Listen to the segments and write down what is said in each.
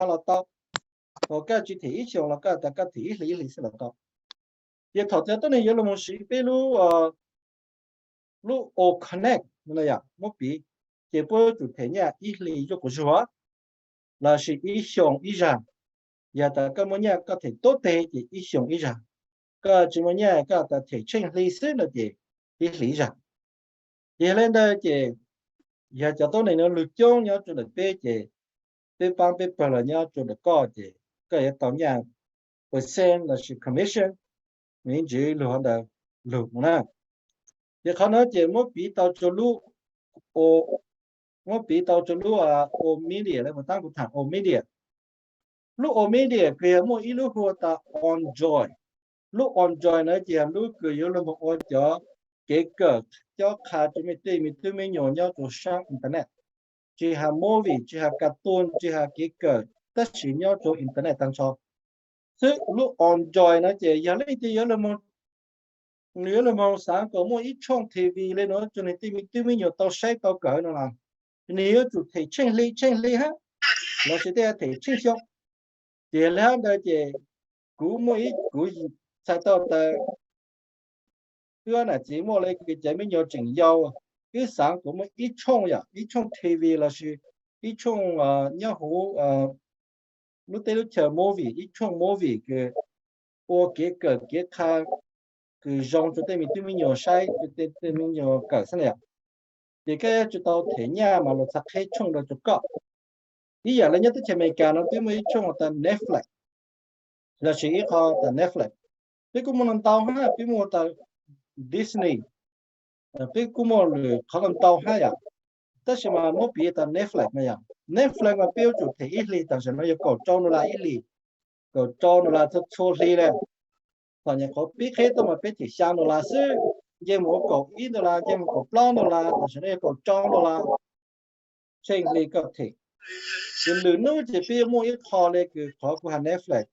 qha los tau. Thaum koj tsis them ib xyoos los koj tas koj them ib hlis ib hlis xwb los tau. Ces thaum cov tuab neeg yuav los mus siv peb lub, lub O Connect no yom, muab piv, ces puab yuav tsum them nyaj ib hlis zuj quas zug, lossis ib xyoos ib zag. Yog tas koj muaj nyaj koj them tuab teg ces ib xyoos ib zag, koj tsis muaj nyaj koj tas them tsheej hli xwb no ces ib hlis ib zag. Ces yog li ntawd ces yog cov tuab neeg no lug coob nyob rua ntawm peb ces peb paab peb pawg los nyob rua ntawm koj ces koj yuav tau nyaj percent lossis commission, me ntsis lug qhov ntawd lug mus na. Ces qhov no ces muab piv tau rua lub, muab piv tau rua lub O Media, lawv mus taab kuv tham O Media. Lub O Media kws yog muaj ib lub hu tas OnJoy. Lub OnJoy na ces yog lub kws yuav lug moog ua cov kev kawm cob qha rua mej tej me tub me nyuam nyob rua saab internet. Tsis has movie, tsis has cartoon, tsis has kev kawm, tab sis nyob rua internet taag nrho xwb. Lub OnJoy no ces yog leej twg yuav lug moog, nws yuav lug moog xaav kom muaj ib tshooj T V le nuav rua nwg tej me tub me nyuam tau saib tau kawm no los, nwg yuav tsum them tsheej hli tsheej hli hab, lossis tej them tsheej xyoo. Ces le hab ntawd ces kuv muaj ib, kuv txhais tau tas wb nam txiv muaj le kws cov me nyuam tseem yau, wb xaav kom muaj ib tshooj yom, ib tshooj T V lossis ib tshooj nyob huv lub teb lub chaw movie, ib tshooj movie kws ua kev kawm kev qha kws zoo rua tej me tub me nyuam saib, rua tej me nyuam kawm xwb na yom. Ces koj yuav tsum tau them nyaj mas luag txhaj qheb tshooj rua rua koj. Ib yam le nyob teb chaws Amelikas no peb muaj ib tshooj tas Netflix, lossis ib qho tas Netflix. Peb kuj muaj ntau hab, peb muaj tas Disney, peb kuj muaj lwm qhov ntau hab yom. Tab sis mas muab piv tas Netflix no yom, Netflix mas peb yuav tsum them ib hlis tam sim no yog kaum rau dollar ib hlis, kaum rau dollar txhua txhua hli le. Thaum nyuam qhuav pib qheb tuaj mas peb them xyaa dollar xwb, nce mus ua kaum ib dollar, nce mus kaum plaub dollar, tam sim no yog kaum rau dollar tsheej hli koj them. Ces lwm hnub ces peb yuav muaj ib qho le kws qhov kuv has Netflix,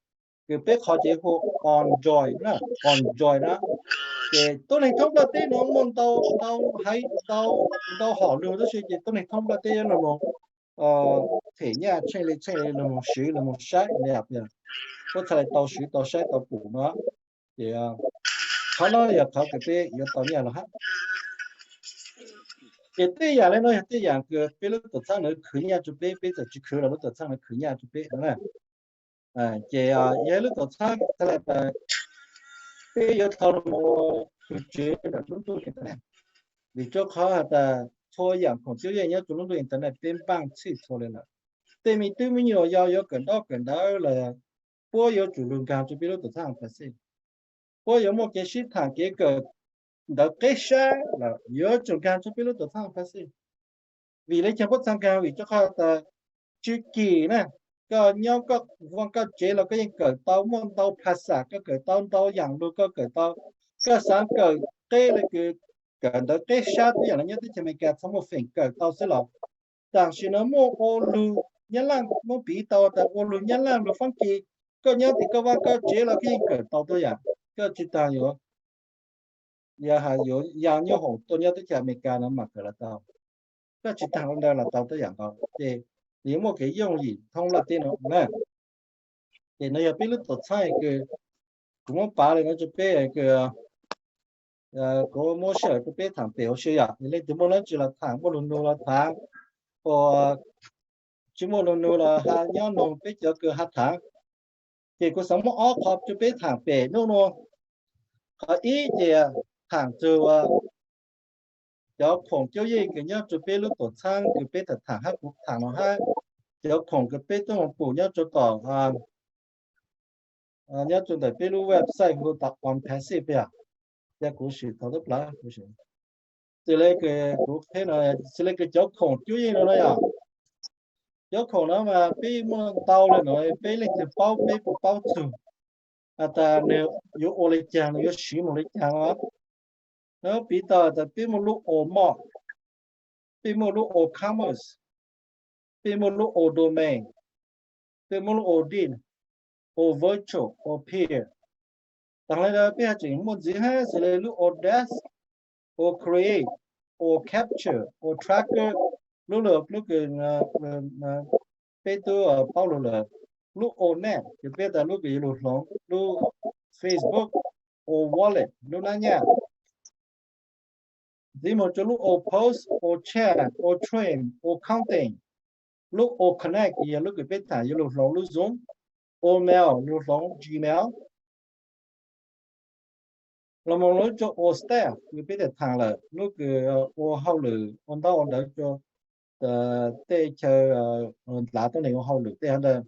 kws peb qhov ces hu OnJoy na, OnJoy na. Ces tuab neeg thoob nplaj teb nuav muaj ntau, ntau haiv, ntau, ntau hom lug tab sis ces tuab neeg thoob nplaj teb yuav lug moog them nyaj tsheej le tsheej le lug moog swv lug moog saib le, puab txhaj le tau swv tau saib tau pum no. Ces qhov no yog qhov kws peb yuav tau nyaj los hab. Ces tej yam le no yog tej yam kws peb lub tuam txhab nuav khwv nyaj rua peb, peb txawm tsis khwv los lub tuam txhab nuav khwv nyaj rua peb na. Ces yog lub tuam txhab txhaj le tas peb yuav tau mus khwv tsev ntawm lub ntuj internet, vim rua qhov has tas txhua yaam khoom cuab yeej nyob rua lub ntuj internet peb npaaj txhij txhua le lawm. Tej me tub me nyuam yau yuav kawm ntaub kawm ntawv los puab yuav tsum lug nkaag rua peb lub tuam txhab Pacific. Puab yuav muaj kev sib thaam kev kawm ntawv qeb sab los yuav tsum nkaag rua peb lub tuam txhab Pacific. Vim le caag puab txhaj nkaag? Vim rua qhov tas tsw kim na, koj nyob koj vaaj koj tsev los koj yeej kawm tau, muaj ntau phas xas koj kawm tau, ntau yaam lug koj kawm tau. Koj xaav kawm qeb le kws kawm ntawv qeb sab tub yaam le nyob teb chaws Amelikas txhob muaj feem kawm tau xwb los, tam sim no muaj ua lug Nyab Laaj, muab piv tau tas ua lug Nyab Laaj lug Faab Kis, koj nyob tim koj vaaj koj tsev los koj yeej kawm tau tub yaam. Koj tsis taag yuav, yog has yuav ya nyoob hoom tuaj nyob teb chaws Amelikas no mas kawm los tau. Koj tsis taag ua ntawd los tau tub yaam nkaus. Ces yuav muaj kev yooj yim thoob nplaj teb no na. Ces no yog peb lub tuam txhab kws kuv muab pav le no rua peb kws kuv muab sij hawm rua peb thaam pem huv si yom. Leej twg muaj dlaab tsi los thaam, muaj lug nug los thaam, ua tsis muaj lug nug los ha nyob nug peb cov kws ha thaam. Ces kuv xaav muab ob qho rua peb thaam pem nub nua. Qhov ib ces thaam txug cov khoom cuab yeej kws nyob rua peb lub tuam txhab kws peb thaam thaam hab kuv thaam no hab, cov khoom kws peb tuaj moog pum nyob rua tom, nyob rua ntawm peb lub website hu tas OnPassive yom. Yog kuv sim thaum tub plaws, xws le kws kuv qheb no, xws le kws cov khoom cuab yeej no na yom. Cov khoom no mas peb muaj ntau le nuav, peb leej twg paub peb puas paub txug, has tas nwg yuav ua le caag, nwg yuav siv moog le caag os. Nws piv tau tas peb muaj lub O Mall, peb muaj lub O Commerce, peb muaj lub O Domain, peb muaj lub O Din, O Virtual, O Peer. Taag le ntawd peb haj tseem muaj ntxiv hab xws le lub O Desk, O Create, O Capture, O Tracker, lub lug lub kws peb twb paub lug lawm. Lub o net ces peb tas lub kws yuav lug hloov, lub Facebook, o wallet, lub nab nyaj. Ntxiv moog rua lub o post, o chat, o train, o content. Lub o connect yog lub kws peb thaam yuav lug hloov lub Zoom, o mail lug hloov Gmail. Los moog lub rua o staff kws peb thaam lawm, lub kws ua hauj lwm ua ntaub ua ntawv rua tej chaw ntlav tuab neeg ua hauj lwm tej hov ntawd.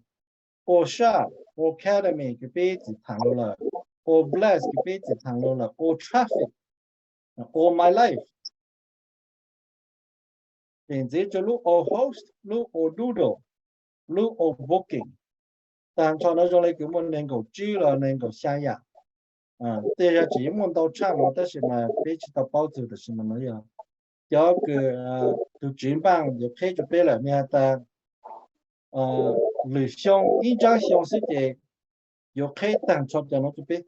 O shop, o academy kws peb tsi thaam lug lawm, o bless kws peb tsi thaam lug lawm, o traffic, o my life. Ces ntxiv rua lub o host, lub o doodle, lub o booking. Taag nrho nuav zoo le kws muaj neeg nkaum tsib los neeg nkaum xyaa yaam. Tej zag tseem yuav muaj ntau tshaj no tab sis mas peb tsi tau paub txug tam sim no yog cov kws tug tswv npaaj yuav qheb rua peb lawm, nwg has tas lwm xyoo ib ntsab xyoo xwb ces yuav qheb taag nrho cov nuav rua peb.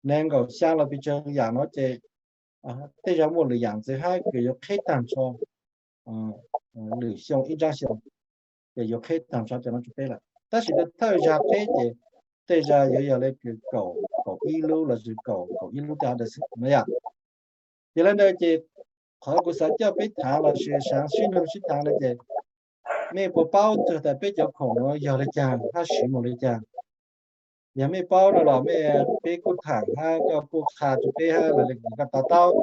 Neeg nkaum xyaa los pes tsawg yaam no ces tej zag muaj lwm yaam ntxiv hab kws yuav qheb taag nrho lwm xyoo ib ntsab xyoo ces yuav qheb taag nrho cov nuav rua peb lawm. Tab sis thawj zag qheb ces tej zag yuav yog le kws kaum, kaum ib lub los sis kaum, kaum ib lub tej hov ntawd xwb no yom. Ces le ntawd ces qhov kuv xav coj peb thaav los sis xaav sib nug sib thaav no ces mej puas paub txug tas peb cov khoom nuav yog le caag hab siv moog le caag? Yog mej paub no los mej, peb kuj thaam hab koj kuj qha rua peb hab le koj to taub.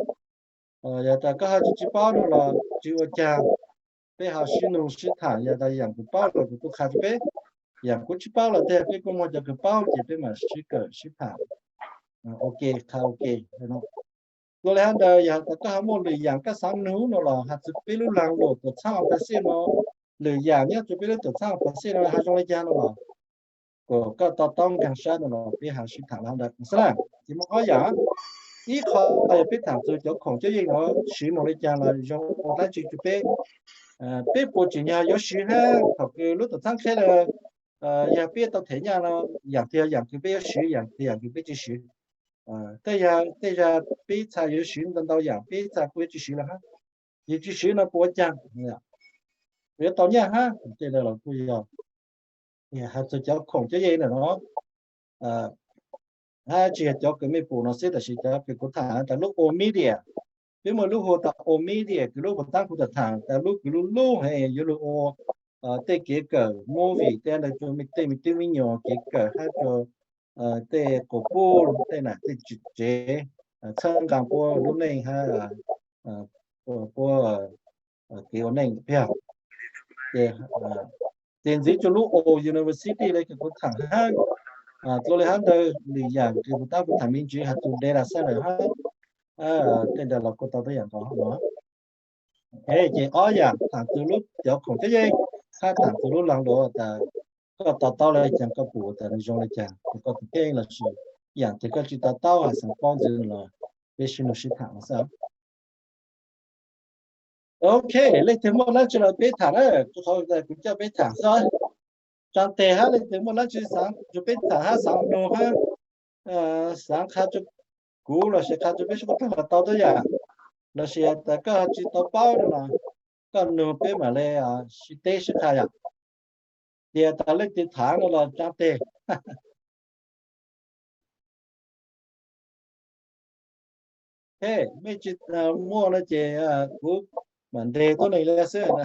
Yog tas koj hab tsi tsi paub no los tsi ua caag, peb ho sib nug sib thaam, yog tas yaam kws paub los kws kuj qha rua peb, yaam kuv tsi paub los tej peb kuj muaj cov kws paub ces peb mam sib kawm sib thaam. Ok, qha ok. Dlua le hab ntawd yog tas koj ho muaj lwm yaam koj xaav nug no los has txug peb lub laag lug tuam txhaab o pa xij no, lwm yaam nyob rua peb lub tuam txhaab o pa xij no has zoo le caag no los kom koj to taub nkaag sab no los peb ho sib thaam le hab ntawd xwb na. Ces muaj ob yaam, ib qho yog peb thaam txug cov khoom coob yeej nuav siv moog le caag los zoo ua dlaab tsi rua peb. Peb puas tsim nyog yuav siv hab thaum kws lub tuam txhaab qheb le, yog peb tau them nyaj no, yaam twg yaam kws peb yuav siv, yaam twg yaam kws peb tsi siv. Tej zag, tej zag peb txha yuav siv ntau ntau yaam, peb txha kuj yuav tsi siv le hab. Yog tsi siv no puas ua caag? Puas yuav tau nyaj hab? Tej le los kuj yog has txug cov khoom coob yeej ntawm no, hab tsi yog cov kws mej pum no xwb, tab sis cov kws kuv thaam tas lub o media, peb muaj lub hu tas o media kws lub puas taab kuv thaam tas lub kws lub lub heev yuav lug ua tej kev kawm movie tej ntawd rua tej me tub me nyuam, kev kawm hab rua tej quas puj tej nam tej tsev, txhawb nqaa puab lub neej hab puab kev ua neej peb. Ces, ces ntxiv rua lub o university le kws kuv thaam hab, dlua le hab ntawd lwm yaam kws puas taab kuv thaam me ntsis has txug data center hab tej ntawd los kuj tau tuab yaam nkaus hab no. Ces ob yaam, thaam txug lub cov khoom coob yeej hab thaam txug lub laag lug tas koj to taub le caag, koj pum tas nwg zoo le caag, koj tus kheej los sis yaam twg koj tsi to taub has xaav paub ntxiv los peb sib nug sib thaam no xwb. Ok, leej twg muaj dlaab tsi los peb thaam na, kuv qhov kuv coj peb thaam xwb. Tsaa teg hab leej twg muaj dlaab tsi xaav rua peb thaam hab xaav nug hab xaav qha rua kuv los sis qha rua peb sib koom tag los tau tuab yaam, los sis tas koj tsi tau paub no los koj nug peb mam le sib teb sib qha yom. Tias tas leej twg thaam no los tsaa teg. Mej tsi muaj no ces kuv mam nteg tuab neeg le xwb.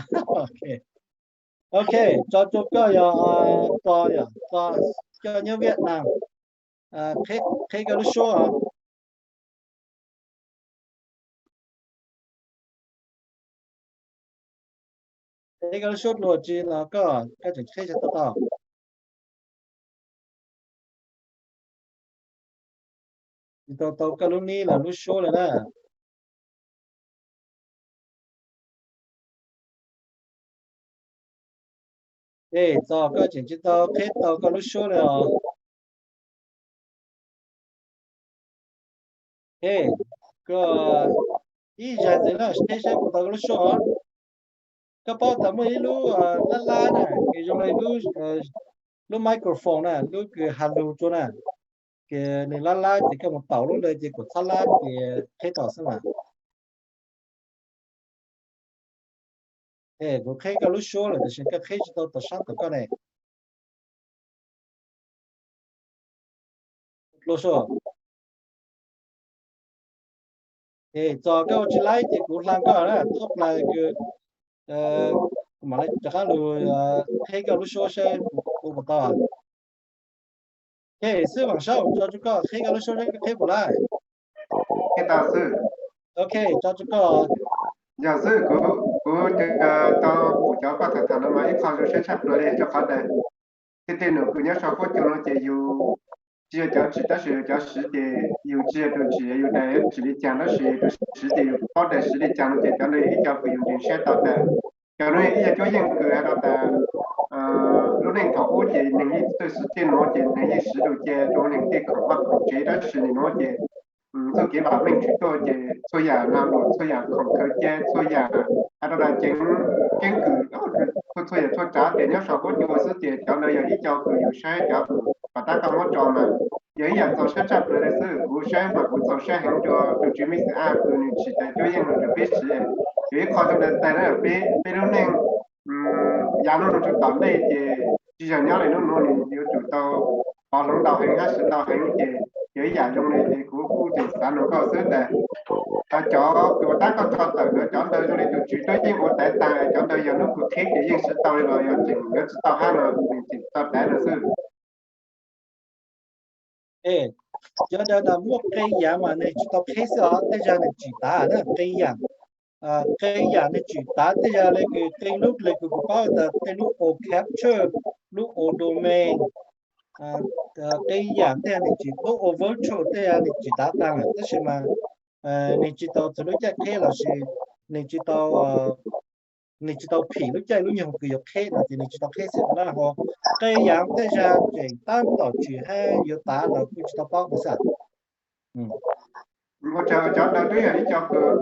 Ok, tso rua koj yog, tso yog, tso, koj nyob Vietnam, qheb koj lub suab os. Qheb koj lub suab dlua tsi los koj, koj tseem qheb tsi tau tau. Tsi tau tau koj lub nib los lub suab le na. Txog koj tseem tsi tau qheb tau koj lub suab le os. Koj ib zag ntxiv na, teb saib puas tau koj lub suab os. Koj paub tas muaj ib lub lab lab na, kws zoo le lub microphone na, lub kws has lug rua na, kws nwg lab lab ces koj mus taus lub ntawd ces kuas txhab lab ces qheb tau xwb mas. Kuv qheb koj lub suab lawm tiam sis koj qheb tsis tau tom sab tom koj ne. Lub suab. Txog koj ua tsis laib ces kuv hla koj na, thob plais kws kuv mam li rov qab lug qheb koj lub suab saib kuv puas tau. Ok, xwb Vam Saub, tso rua koj qheb koj lub suab saib koj qheb puas laib. Tau xwb. Ok, tso rua koj. Yog xwb, kuv, kuv tau pum cov koj tham tham no mas ib qho zoo siab tshaj plaws li rua qhov tias tej tej num kws nyob sau huab cua no ces yus tsis yog cov tsim tab sis yog cov siv ces yus tsis yog tus tsim, yus daim tsim li cas tab sis tus siv ces yus paub daim siv li cas no ces cov no yog ib co kws yus nrees siab tau tas. Cov no yog ib co cuab yeej kws has tas lub neej thaum ub ces neeg yeej txawj siv tej nuav ces neeg yeej siv lug cia rua neeg tej khoom vaj khoom tsev tab sis nim nuav ces txuj kev vam meej tsis tuaj ces txhua yam lag luam txhua yam khoom khaws cia txhua yam has rau tas ceev, keeb kwm txhua yam txhua tsav ces nyob sau huab cua xwb ces cov ntawd yog ib co kws yus saib cov kws pom tab koj muab tso mas yog ib yam txaus siab tshaj plaws li xwb. Kuv saib mas kuv txaus siab heev rua tus tswv Mej Xi Aj kws nws tsim cov cuab yeej no rua peb siv. Yog ib qho zoo ntawd tag na, peb lub neej yav nuav rua tom ntej ces tsis yog nyob li nub nuav nws yuav tsum tau pov hloov ntau heev hab siv ntau heev ces yog ib yam zoo li es kuv kuj tseem xav nug koj xwb tas cov kws ua tab koj tso tawm ntawd cov ntawd zoo li tus tswv twb yeej ua tas tas, cov ntawd yog hnub kws qheb ces yeej siv tau li los yog tseem yuav tsis tau hab no nws tseem tso tas no xwb. Cov ntawd mas muaj qee yam mas nws tsis tau qheb xwb os, tej zag nws tsim tav na, qee yam, qee yam nws tsim tav tej zag li kws qee lub li kws kuv paub tas tej lub ua captcha, lub ua domain, qee yam tej nws tsim, lub ua virtual tej nws tsim tav taag lawm tab sis mas nws tsis tau txug lub caij qheb lossis nws tsis tau, nws tsis tau phim lub caij lub nyoog kws yuav qheb no ces nws tsis tau qheb xwb na ho. Qee yam tej zag tseem tab tom tsim hab yuav tav los kuj tsis tau paub no xwb. Ua tsaug, cov ntawd twb yog ib co kws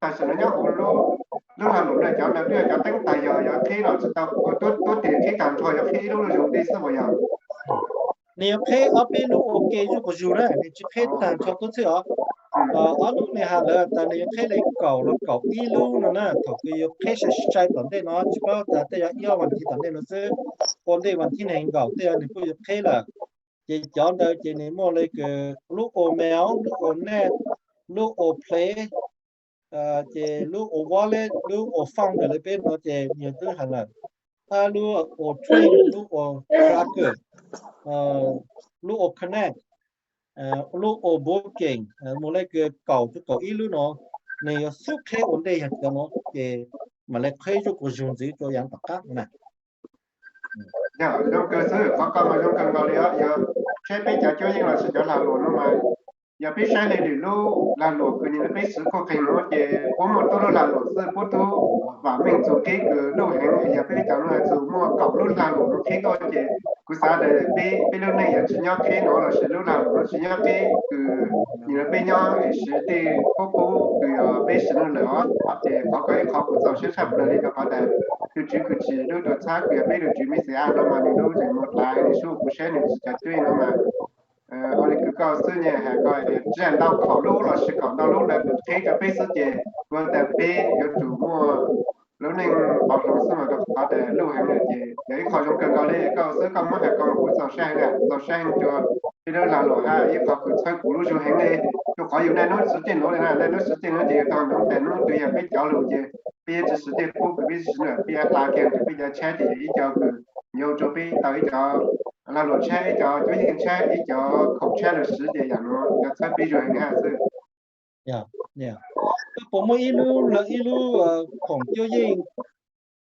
tam sim no nyob huv lub lag luam no, cov ntawd twb yog cov teeb tag yog yuav qheb los tsis tau, tuab tes qheb tag nrho yuav qheb ib lub lub zoo tej xwb puas yog? Nws yuav qheb ob peb lub ua ke zuj quas zug na, nws tsis qheb tag nrho tuab txhij os. Ob lub nws has lawm tas nws yuav qheb li kaum los kaum ib lub no na, thaum kws yuav qheb sai sai tom ntej no tsis paub tas tej yog ib ob vas thiv tom ntej no xwb, ua ntej vas thiv nees nkaum tej yog nws kuj yuav qheb lawm. Ces cov ntawd ces nws muaj li kws lub ua mail, lub ua net, lub ua play, ces lub ua wallet, lub ua phone li peb no ces nws twb has lawm, hab lub ua train, lub ua tracker, lub ua connect, lub ua booking, mus li kws kaum rua kaum ib lub no, nws yuav xub qheb ua ntej yog cov no ces mam li qheb zuj quas zug ntxiv rua yav tom qab na. Yog zoo kawg xwb, qhov ko mas zoo kawg nkaus li os. Yog saib peb cov cuab yeej lossis cov lag luam no mas yog peb saib li lwm lub lag luam kws nws peb siv kuj qeeg nuav ces puab muaj tub lub lag luam xwb, puab tub vam meej txug qheb kws luj heev. Yog peb cov nuav txug muaj kaum lub lag luam nuav qheb tuaj ces kuv xav tas peb, peb lub neej yuav tsis nyob qheb nuav lossis lub lag luam nuav tsis nyob qheb kws nws peb nyob es siv tej qub qub kws yog peb siv nuav lawm os. Ces qhov ko ib qho kuv txaus siab tshaj plaws li rau qhov tas tus tswv kws tsim lub tuam txhab kws yog peb tus tswv Mej Xi Aj no mas nws lub zeem muag dlav nws sub kuv saib nws tsim cov cuab yeej no mas ua li kws koj xwb nyaj has ko tsis yog ntau kaum lub lossis kaum ntau lub lawv qheb rau peb xwb ces ua tas peb yuav tsum muaj lub neej pov hloov xwb mas rau qhov tas luj heev lawm ces yog ib qho zoo kawg nkaus li koj xwb koj muab has ko kuv txaus siab heev, txaus siab heev rua peb lub lag luam hab ib qho kws txhawb kuv lub zug heev li. Rua qhov yus niaj hnub siv tej nuav li na, niaj hnub siv tej nuav ces yog tau hnub tas hnub twg yog peb cov lug ces peb yuav tsis siv tej qub kws peb siv lawm, peb yuav hla kiag rua peb cov tshab ces yog ib co kws yuav ua rua peb tau ib co lag luam tshab, ib co cuab yeej tshab, ib co khoom tshab lug siv ces yam nuav yuav txhawb peb zug heev hab xwb. Koj puas muaj ib lub, ib lub khoom cuab yeej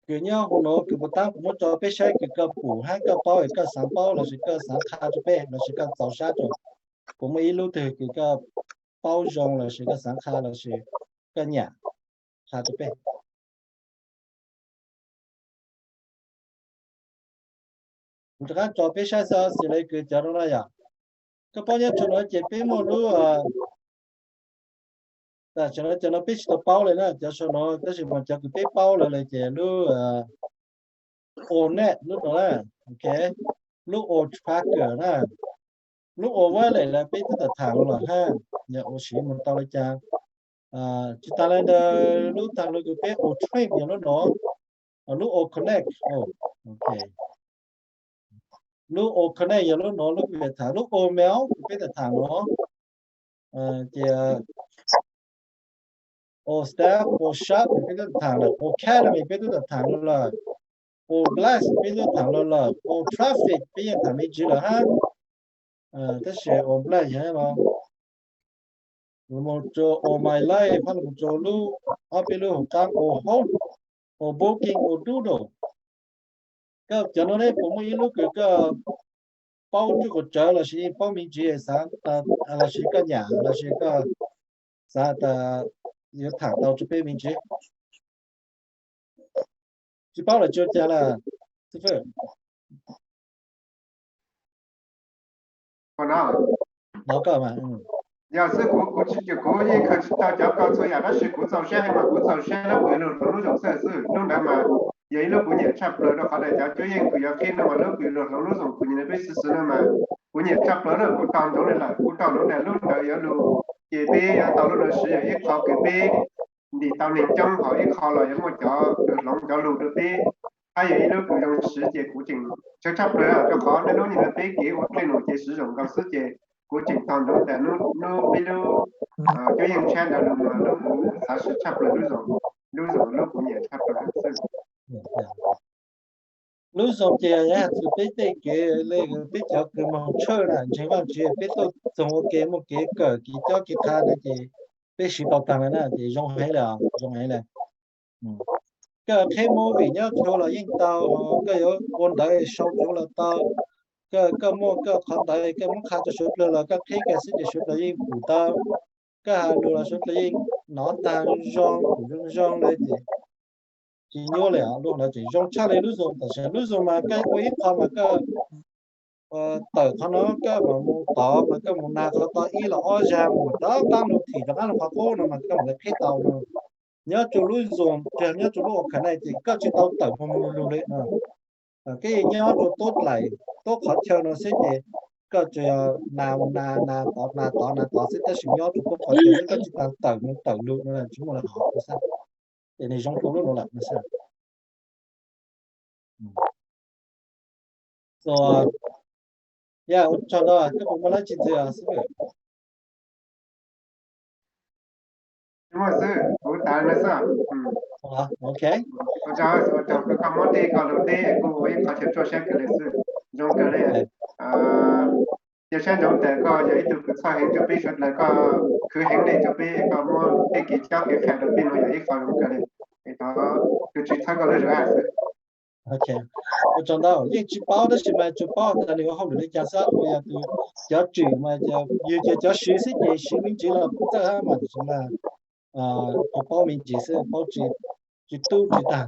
kws nyob huv nuav kws puas tab kuv muab tso peb saib kws koj pum hab koj paub es koj xaav paub lossis koj xaav qha rua peb lossis koj txaus sab rua? Puas muaj ib lub twg kws koj paub zoo lossis koj xaav qha lossis koj nyam qha rua peb? Kuv rov qab tso peb saib xwb, xws li kws cov no na yom. Koj paub nyob tso nuav ces peb muaj lub, tam sim no cov no peb tsis tau paub li na, cov sau no tab sis mas cov kws peb paub lawm ces lub, o net lub no na, ok, lub o tracker na, lub o wallet lawm peb twb tau tham los hab, yog ua siv mus tau li cas. Tsis tas li ntawd lub tag lub kws peb o train yog lub no, Lub o connect, ok. Lub o connect yog lub nuav, lub kuv tham, lub o mail kuv peb tham tham nuav, ces o staff, o shop peb twb tham lawm, o academy peb twb tham tham lawm, o blast peb twb tham lawm, o traffic peb yeej tham me ntsis lawm hab. Tab sis o blast yog no, mus rua o my life, hab mus rua lub, ob peb lub hauv qab, o host, o booking, o doodle. Koj cov nuav ne puas muaj ib lub kws koj paub tsuj kawg tsawv lossis yeej paub me ntsis xav, lossis koj nyam lossis koj xav tas yuav tham tau rua peb me ntsis? Tsis paub los tsis ua cas lawm. Yog xwb, kuv kuv tsis, kuv yeej khaws tsis tau cov ko txhua yam tab sis kuv txaus siab heev mas kuv txaus siab lub kws lug hloov lub zoo xwb xwb. Lub ntawd mas yog ib lub kuv nyiam tshaj plaws rau qhov tias cov cuab yeej kws yuav qhib no mas lub kws lug hloov lub zoo kws nyiam peb xwb xwb no mas kuv nyiam tshaj plaws na, kuv tau ntsoov li lawm, kuv tau ntsoov tias lub ntawd yuav lug ces peb yuav tau lub ntawd siv yog ib qho kws peb ntim tau neeg coob, ho ib qho los yuav muaj cov kws hloov cov lug rau peb. Hab yog ib lub kws zoo siv ces kuv tseem tshawv tshaj plaws rau qhov niaj hnub niaj hnub peb kev ua dlej num ces siv zoo nkaus xwb ces kuv tseem tau ntsoov tias hnub peb lub cuab yeej tshab ntawd lug mas lub kuv xav siv tshaj plaws lub zoo, lub zoo lub kuv nyiam tshaj plaws xwb. Lub zoo ces yog has txug peb tej kev le, peb cov kws moog tshawj na ntseeg Vaajtswv peb tuaj txoog ua ke muaj kev kawm kev cob kev qha na ces peb siv tau taag le na ces zoo heev le, zoo heev le. Koj qheb movie nyob tsua los yeej tau, koj yuav ua ntawv sau tsua los tau, koj, koj muaj koj qhov ntawd koj muab qha rua suav dlawg los koj qheb kag xwb ces suav dlawg yeej pum tau. Koj has lug los suav dlawg yeej nov taag zoo zoo le ces tsis nyuaj le os. Lub ntawd tseem zoo tshaj le lub zoo, tam sis lub zoo mas koj ua ib qho mas koj tawm qhov no koj mam mus tod mas koj mus nag qhov tod ib los ob zag mus rov qab lug thim rov qab lug qhov qub no mas koj mam li qheb tau no. Nyob rua lub zoo, nyob rua lub o connect ces koj tsis tau tawm moog moog lug lug le no. Koj nyob rua tuab dlaim, tuab qhov chaw no xwb ces koj tsuas yog nag mus nag, nag tod nag tod nag tod xwb, tab sis nyob rua tuab qhov chaw xwb, koj tsis tas tawm moog tawm lug no tsis muaj lawv hov xwb. Ces nwg zoo dlua lub no lawm no xwb. Yog ua tsaug ntau, koj puas muaj dlaab tsi ntxiv xwb? Tsis muaj xwb, kuv tas le xwb. Ok. Ua tsaug, ua tsaug koj muab tej ko lug teb kuv ua ib qho chaw ruaj siab kawg le xwb. Zoo kawg le. Cia siab ntsoov tas koj yog ib tug kws txhawj heev rua peb suav dlawg, koj khwv heev le rua peb, koj muab tej kev cob kev qha rua peb no yog ib qho zoo kawg le. Es thov kws tsis txhawb koj lub zug hab xwb. Ok, ua tsaug ntau, yeej tsis paub tab sis mas tsuas paub tas nws ua hauj lwm li cas xwb, uas yog tus cov tswm mas yug ces cov swv xwb ces swv me ntsis los kuj txawj hab mas tam sim no tsuas paub me ntsis xwb, paub tsis, tsis tub tsis tag.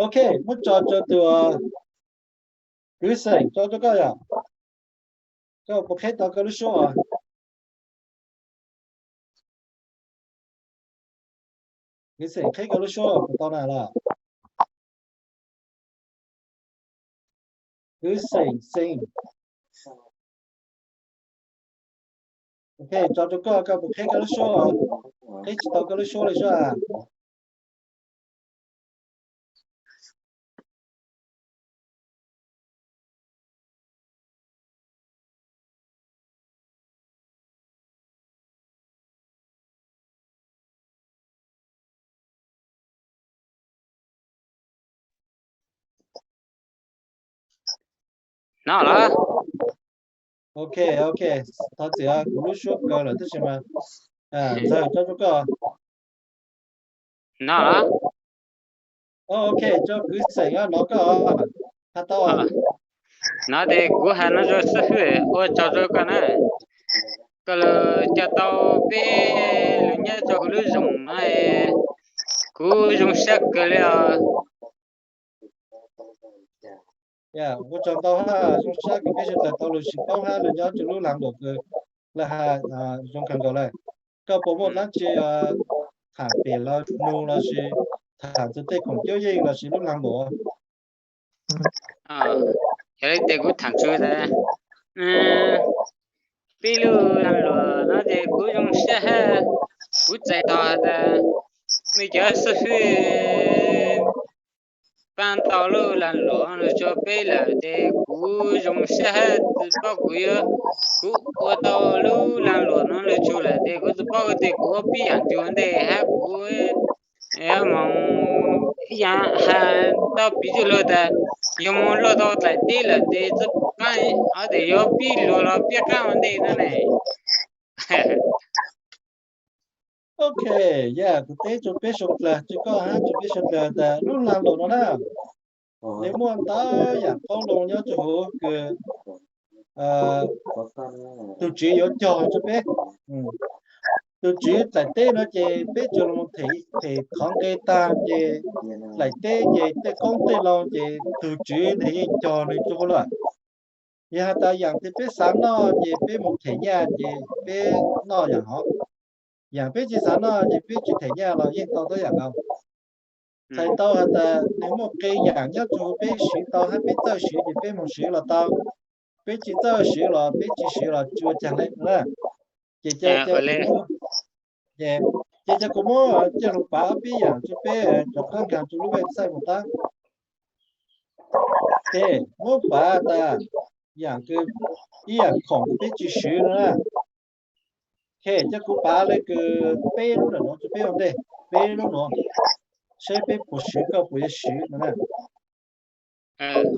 Ok, muab tso rua tus kwv xeem, tso rua koj yom. Koj puas qheb tau koj lub suab? Kwv xeem, qheb koj lub suab puas tau na los? Kwv xeem, xeem. Ok, tso rua koj, koj puas qheb koj lub suab? Qheb tsis tau koj lub suab li suab a. No lawm. Ok, ok, thov txim, kuv lub suab kaw lawm tab sis mas, Ntxawg, tso rua koj. No lawm. Ok, tso kwv xeem, nov koj, has tau. No ces kuv has no rua xib fwb, ua tsaug rua koj na. Koj lug coj tau peb lug nyob rua huv lub zoom no, kuv zoo siab kawg le os. Ua tsaug ntau hab, zoo siab kws peb suav dlawg tau lug sib paub hab lug nyob rua lub laag npaum kws lawv has, zoo kawg nkaus le. Koj puas muaj dlaab tsi tham pem lawv nug lossis tham txug tej khoom cuab yeej lossis lub laag npaum? Yog le tes kuv tham txug tas peb lub laag npaum no ces kuv zoo siab hab kuv txais tog tas mej cov xib fwb qab ntau lub lag luam no rau peb lawm ces kuv zoo siab hab tsis paub kuv yuav, kuv ua tau lub lag luam no lug tsug lawm ces kuv tsis paub tias kuv ua pib yaam twg ua ntej hab kuv moog ib yaam has tau piv txwv lug tas yog moog luaj tau daim teb lawm ces tsis pum qaab, ob tes yuav pib luag los pib qaab ua ntej no ne. Ok, yog kuv teb rau peb suav dlawg, rua koj hab rua peb suav dlawg tas lub lag luam no na, nws muaj ntau yaam qoob loo nyob rua huv kws tug tswv yuav cog rua peb. Tug tswv daim teb no ces peb tsuas los them qhov nqe taag ces daim teb ces tej qoob tej loo ces tug tswv nws yeej cog nws rua huv lawm. Yog has tas yaam twg peb xaav noj ces peb moog them nyaj ces peb noj yaam hov. Yaam peb tsis xaav noj ces peb tsis them nyaj los yeej tau tuab yaam nkaus. Txhais tau has tas nws muaj qee yaam nyob rua huv peb swv tau hab peb txawj swv ces peb moog swv los tau, peb tsis txawj swv los peb tsis swv los tsis ua caag le na. Ces, ces, ces kuv muab coj lug pav ob peb yaam rua peb rov qaab nkaag rua lub website moog tab. Ces muab pav tas yaam kws ib yaam khoom kws peb tsis swv no na. Ces coj kuv pav le kws peb lub ntawm nuav rua peb ua ntej, peb lub nuav, saib peb puas swv, koj puas yuav swv no na.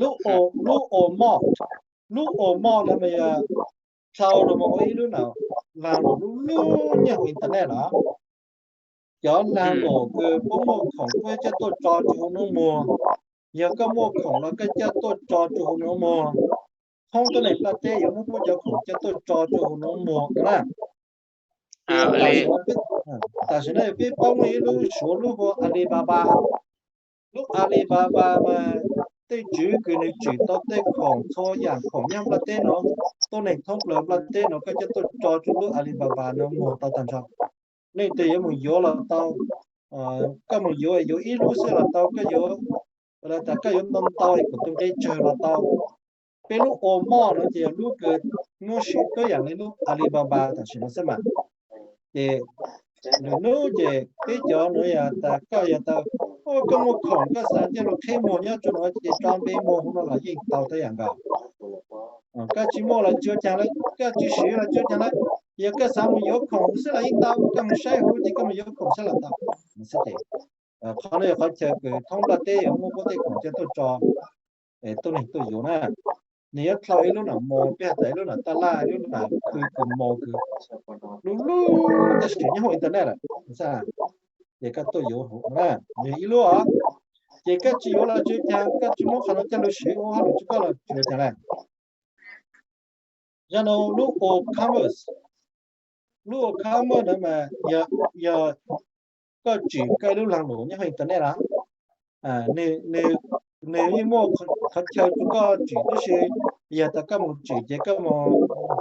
Lub, lub Walmart, lub Walmart no mas yog dlhau los mus ua ib lub lag luam lub lub nyob huv internet na. Cov lag luam kws puab muaj khoom puab coj tuaj tso rua huv nub muag, yog koj muaj khoom los koj coj tuaj tso rua huv nub muag, thoob tuab neeg nplaj teb yuav muab puab cov khoom coj tuaj tso rua huv nub muag na. Ces tam sim no peb poob ib lub suav lub hu ua Alibaba. Lub Alibaba mas tej tswv kws nws tsim tau tej khoom txhua yaam khoom nyob nplaj teb no, tuab neeg thoob plawg nplaj teb no koj coj tuaj tso rua lub Alibaba no muag tau taag nrho. Leej twg yuav moog yuav los tau, koj moog yuav, yuav ib lub xwb los tau, koj yuav, tas koj yuav ntau ntau es kuas tus nqe tsawg los tau. Peb lub Walmart no ces yog lub kws muab swv tuab yaam le lub Alibaba tam sim no xwb mas. Ces lwm nub ces peb cov nuav yog tas koj yog tas, koj muaj khoom koj xaav coj lug qheb muag nyob rua nuav ces tso npe muag huv no los yeej tau tuab yaam nkaus. Koj tsis muaj los tsis ua caag le, koj tsis swv los tsis ua caag le. Yog koj xaav moog yuav khoom xwb los yeej tau, koj moog saib huv ces koj moog yuav khoom xwb los tau. Qhov no yog qhov chaw kws thoob nplaj teb yuav muab puab tej khoom coj tuaj tso, tuab neeg tuaj yuav na. Nws yuav dlhau ib lub nam mos, peb has tas ib lub nam taj laj, ib lub nam khw kws mos kws lub lub, tab sis nyob huv internet lawm, ces koj tuaj yuav huv na, yog ib lub os. Ces koj tsis yuav los tsis ua caag, koj tsis muab qhov no coj lug swv ua hauj lwm rua koj los tsis ua caag le. Zaj no lub WooCommerce, lub WooCommerce no mas yog koj tsim koj ib lub lag luam nyob huv internet na. Nws yeej muaj qhov chaw rua koj tsim, tab sis yog tas koj moog tsim ces koj moog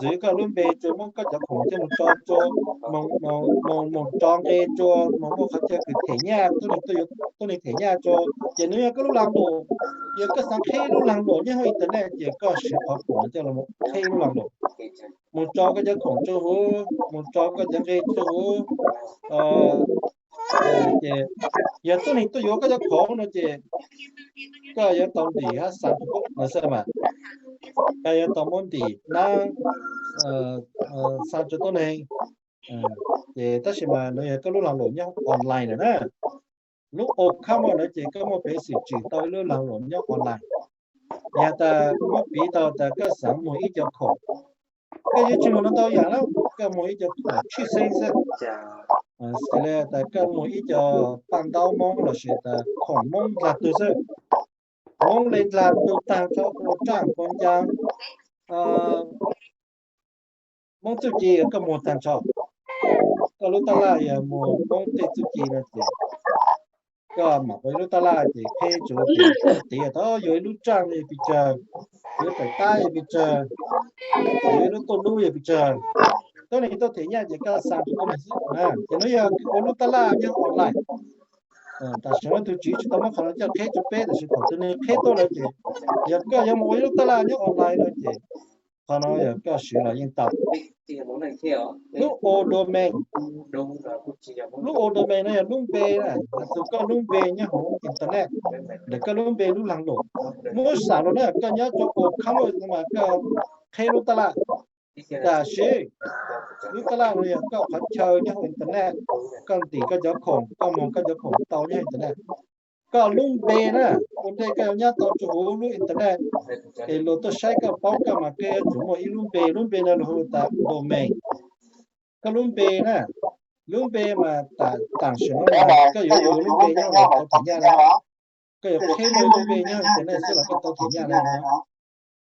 ntxiv koj lub npe rua, muab koj cov khoom coj moog tso rua, moog tso nqe rua, moog muaj qhov chaw kws them nyaj, tuab neeg them nyaj rua, ces nws yog koj lub lag luam. Yog koj xaav qheb lub lag luam nyob huv internet ces koj siv qhov khoom coj los qheb lub lag luam, moog tso koj cov khoom rua huv, moog tso koj cov nqe rua huv. Ces yog tuab neeg tuaj yuav koj cov khoom no ces koj yuav tau ntim hab xa rua tuab neeg xwb mas. Koj yuav tau muab ntim nab xa rua tuab neeg. Ces tab sis mas nuav yog koj lub lag luam nyob online lawm na. Lub WooCommerce no ces koj muaj peev xwm tsim tau ib lub lag luam nyob online. Yog tas muab piv tau tas koj xaav muag ib co khoom, koj yuav tsis muag ntau ntau yaam lawm, koj muag ib co khoom tshwj xeeb xwb. Xws le tas koj muag ib co paj ntaub Moob lossis tas khoom Moob dlag tug xwb. Moob le dlag tug taag rua, puas tsaaj puas ncaag, Moob txuj ci koj muag taag nrho. Koj lub taj laj yog muag Moob tej txuj ci no ces koj mam ua ib lub taj laj ces qheb tsuav ces koj tiv tas yuav ib lub tsaaj yog pes tsawg, yuav daim tab yog pes tsawg, yuav ib lub tuj lub yog pes tsawg. Tuab neeg tuaj them nyaj ces koj xa rua tuab neeg xwb. Ces nuav yog ua lub taj laj nyob online. Tam sim no tug tswv tsis tau muab qhov no coj qheb rua peb, tab sis thaum twg nws qheb tuaj lawm ces yog koj yuav mus ua ib lub taj laj nyob online no ces qhov no yog koj swv los yeej tau. Lub ua domain, lub ua domain no yog lub npe na, txug koj lub npe nyob hauv internet, ntawm koj lub npe lub laag lug. Muab sam lug na, koj nyob rua ua commerce no mas koj qheb lub taj laj. Tam sim lub taj laj no yog koj qhov chaw nyob hauv internet, koj ntim koj cov khoom, koj moog koj cov khoom tau nyob hauv internet. Koj lub npe na, ua ntej koj yuav nyob tau rua huv lub internet, es luag tuaj saib koj paub koj mas koj yuav tsum muaj ib lub npe, lub npe no luag hu tas domain. Koj lub npe na, lub npe mas tam sim no koj yuav ua lub npe nyob los tau them nyaj na. Koj yuav qheb muaj ib lub npe nyob internet xwb los koj tau them nyaj na.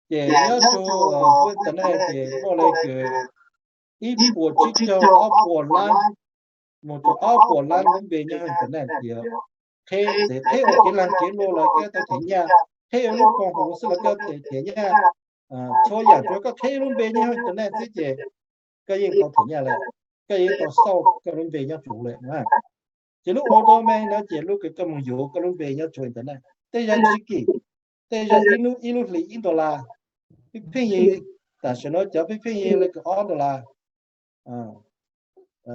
Ces nyob rua huv internet ces muaj le kws ib puas tsib caug ob puas lab, moog rua ob puas lab lub npe nyob huv internet ces qheb, txawm qheb ua kev laag kev luam los koj tau them nyaj, qheb ua lub koom haum xwb los koj tau them nyaj. Txhua yaam tsuav koj qheb lub npe nyob huv internet xwb ces koj yeej tau them nyaj lawm, koj yeej tau xauj koj lub npe nyob rua huv lawm na. Ces lub ua domain no ces lub kws koj moog yuav koj lub npe nyob rua internet. Tej zag tsis kim, tej zag ib lub, ib lub hlis ib dollar, pheej pheej yig, tam sim no cov pheej pheej yig le kws ob dollar.